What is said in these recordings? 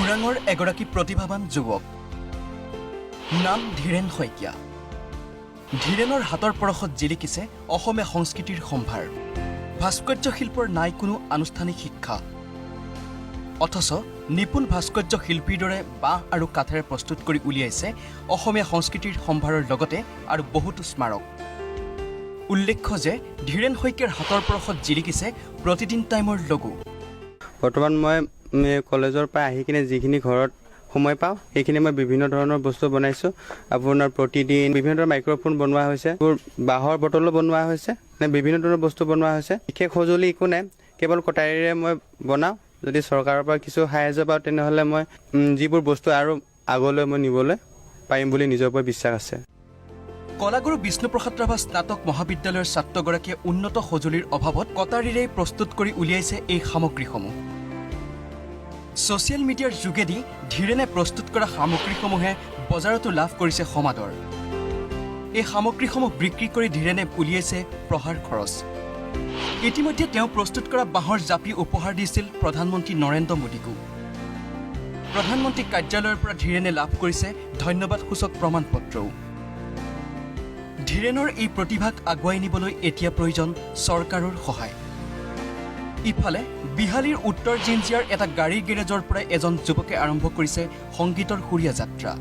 ওৰাঙৰ এগৰাকী প্ৰতিভাৱান যুৱক, নাম ধীৰেণ শইকীয়া। ধীৰেণৰ হাতৰ পৰশত জিলিকিছে অসমীয়া সংস্কৃতিৰ সম্ভাৰ। ভাস্কৰ্য শিল্পৰ নাই কোনো আনুষ্ঠানিক শিক্ষা, অথচ নিপুণ ভাস্কৰ্য শিল্পীৰ দৰে বাঁহ আৰু কাঠেৰে প্ৰস্তুত কৰি উলিয়াইছে অসমীয়া সংস্কৃতিৰ সম্ভাৰৰ লগতে আৰু বহুতো স্মাৰক। উল্লেখ্য যে ধীৰেণ শইকীয়াৰ হাতৰ পৰশত জিলিকিছে প্ৰতিদিন টাইমৰ লগো। বৰ্তমান মই কলেজৰ পৰা আহি কিনে যিখিনি ঘৰত সময় পাওঁ, সেইখিনি মই বিভিন্ন ধৰণৰ বস্তু বনাইছোঁ। আপোনাৰ প্ৰতিদিন বিভিন্ন ধৰণৰ মাইক্ৰ'ফোন বনোৱা হৈছে, এইবোৰ বাঁহৰ বটলো বনোৱা হৈছে, মানে বিভিন্ন ধৰণৰ বস্তু বনোৱা হৈছে। বিশেষ সঁজুলি একো নাই, কেৱল কটাৰীৰে মই বনাওঁ। যদি চৰকাৰৰ পৰা কিছু সাহাৰ্য পাওঁ, তেনেহ'লে মই যিবোৰ বস্তু আৰু আগলৈ মই নিবলৈ পাৰিম বুলি নিজৰ ওপৰত বিশ্বাস আছে। কলাগুৰু বিষ্ণুপ্ৰসাদ ৰাভা স্নাতক মহাবিদ্যালয়ৰ ছাত্ৰগৰাকীয়ে উন্নত সঁজুলিৰ অভাৱত কটাৰীৰেই প্ৰস্তুত কৰি উলিয়াইছে এই সামগ্ৰীসমূহ। ছ'চিয়েল মিডিয়াৰ যোগেদি ধীৰেণে প্ৰস্তুত কৰা সামগ্ৰীসমূহে বজাৰতো লাভ কৰিছে সমাদৰ। এই সামগ্ৰীসমূহ বিক্ৰী কৰি ধীৰেণে উলিয়াইছে পঢ়াৰ খৰচ। ইতিমধ্যে তেওঁ প্ৰস্তুত কৰা বাঁহৰ জাপি উপহাৰ দিছিল প্ৰধানমন্ত্ৰী নৰেন্দ্ৰ মোদীকো। প্ৰধানমন্ত্ৰী কাৰ্যালয়ৰ পৰা ধীৰেণে লাভ কৰিছে ধন্যবাদসূচক প্ৰমাণপত্ৰও। ধীৰেণৰ এই প্ৰতিভাক আগুৱাই নিবলৈ এতিয়া প্ৰয়োজন চৰকাৰৰ সহায়। ইফালে বিহালীৰ উত্তৰ জিঞ্জিয়াৰ এটা গাড়ীৰ গেৰেজৰ পৰাই এজন যুৱকে আৰম্ভ কৰিছে সংগীতৰ সুৰীয়া যাত্ৰা।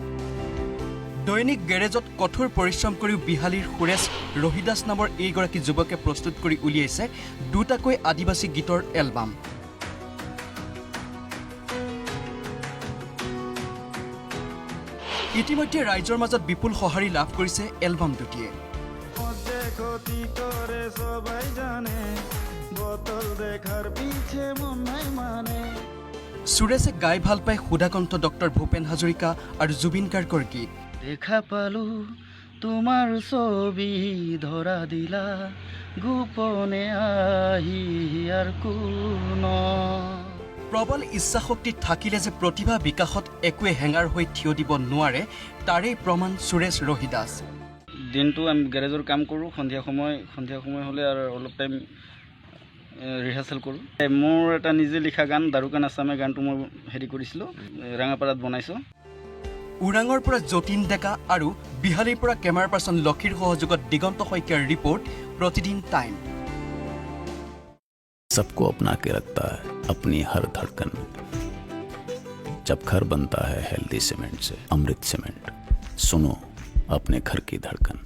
দৈনিক গেৰেজত কঠোৰ পৰিশ্ৰম কৰিও বিহালীৰ সুৰেশ ৰহিদাস নামৰ এইগৰাকী যুৱকে প্ৰস্তুত কৰি উলিয়াইছে দুটাকৈ আদিবাসী গীতৰ এলবাম। ইতিমধ্যে ৰাইজৰ মাজত বিপুল সঁহাৰি লাভ কৰিছে এলবাম দুটিয়ে। ক্ষতি কৰে সবাই জানে, বোতল দেখাৰ পিছে মন নাই মানে। সুৰেশে গাই ভাল পায় সুধাকণ্ঠ ডক্টৰ ভূপেন হাজৰিকা আৰু জুবিন গাৰ্গৰ গীত। দেখা পালো তোমাৰ ছবি, ধৰা দিলা গোপনে আহি আৰু কোন। প্ৰবল ইচ্ছাশক্তি থাকিলে যে প্ৰতিভা বিকাশত একোৱে হেঙাৰ হৈ থিয় দিব নোৱাৰে, তাৰেই প্ৰমাণ সুৰেশ ৰহিদাস। দিনটো আমি গেৰেজৰ কাম কৰোঁ, সন্ধিয়া সময় হ'লে আৰু অলপ টাইম ৰিহাৰ্চেল কৰোঁ। মোৰ এটা নিজে লিখা গান দাৰুকান আছামে গানটো মই হেৰি কৰিছিলোঁ, ৰাঙাপাৰাত বনাইছোঁ। ওৰাঙৰ পৰা যতীন ডেকা আৰু বিহালীৰ পৰা কেমেৰা পাৰ্চন লক্ষীৰ সহযোগত দিগন্ত শইকীয়াৰ ৰিপৰ্ট, প্ৰতিদিন টাইম। सबको अपना के रखता है अपनी हर धड़कन में। जब घर बनता है हेल्दी सीमेंट से, अमृत सीमेंट। सुनो अपने घर की धड़कन।